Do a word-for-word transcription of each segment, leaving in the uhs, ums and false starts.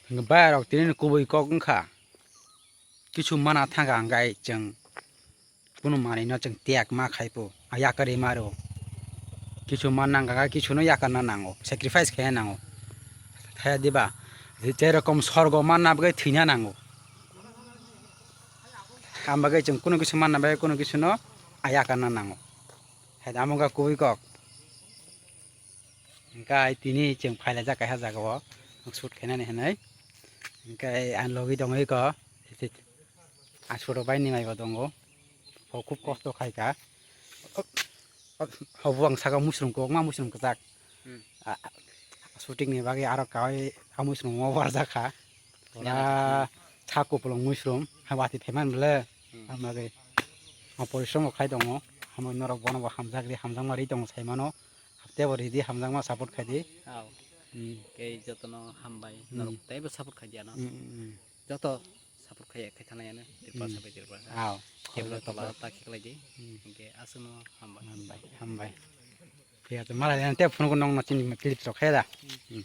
Hwnkhe bayarok tini kubui kok wngkha. Kisu mana thangkha hwnkhe chwng kunu manwino chwng tiyakma khaipo, a yakarwi maro. Kisu manna hwnkha khe kisuno yakarna nango, sacrifice khaina nango. Thaya diba? Jerokom sorgo manna bagwi thwina nango. Ang bagwi chwng kunu kisu manna bagwi kunu kisuno a yakarna nango. Hai da amo wngkha kubui kok. Hwnkhe ai tini chwng phailaijak kaisa jagao shoot khainani hinwi. Hwnkhe ang logi tongwi kho. Ang shoot rok bai ni maibo tongo. Bo khub kosto khaikha. Obo ang saka muisrum kokma muisrum kwchak. Hmm. A, a, shooting ni bagwi aro kaui a muisrum o warjak kha. Pura sa kupulung muisrum. Watwi phaimani bwle. Hmm. Ang bagwi. Ang porishrom bo khai tongo. Hambai norok bono bo hamjak ri, hamjakma ri tongo saimano. Tei bo ridi hamjakma support khai di. Aw. Hmm. Kei jotono hambai, hmm, norok teibo support khai di ano. Hmm, hmm, hmm. Joto support khai, khai thana yano. Tripura, hmm, sabai Tripura. Aw. Kebra tola ta khiklai di. Hmm. Hingke aswkno hambai. Hambai, hambai. Thik ache, malai tei phone ko nong na chini clip rok khai da. Hmm.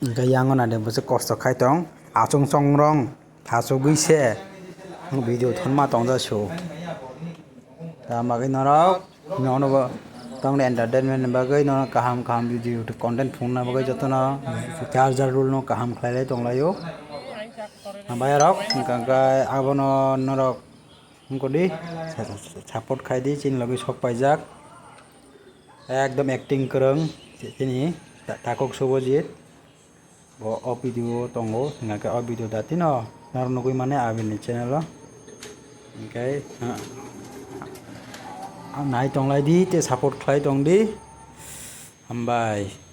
Hingke yang na de bwswk kosto khai tong. Achung chongrong, thachugwi se. Video thonma tongja su. Ta bagwi norok, nono bo tongni entertainment ni bagwi nono kaham kaham video content phunukna bagwi jotono jar jar rule no kaham khlailai tonglaio. Hambai rok, hwnkha khe abono norok wngkodi, support khai di, chini logi sok paijak. Ekdom acting kwrwng chini ta-, Takhuk Subhajit. Bo o video o tongo, hingkha khe o video datino norok nugwi mane abini channel o. Hingkhe, ah, ah, nai tonglai di, tei support khlai tong di. Hambai.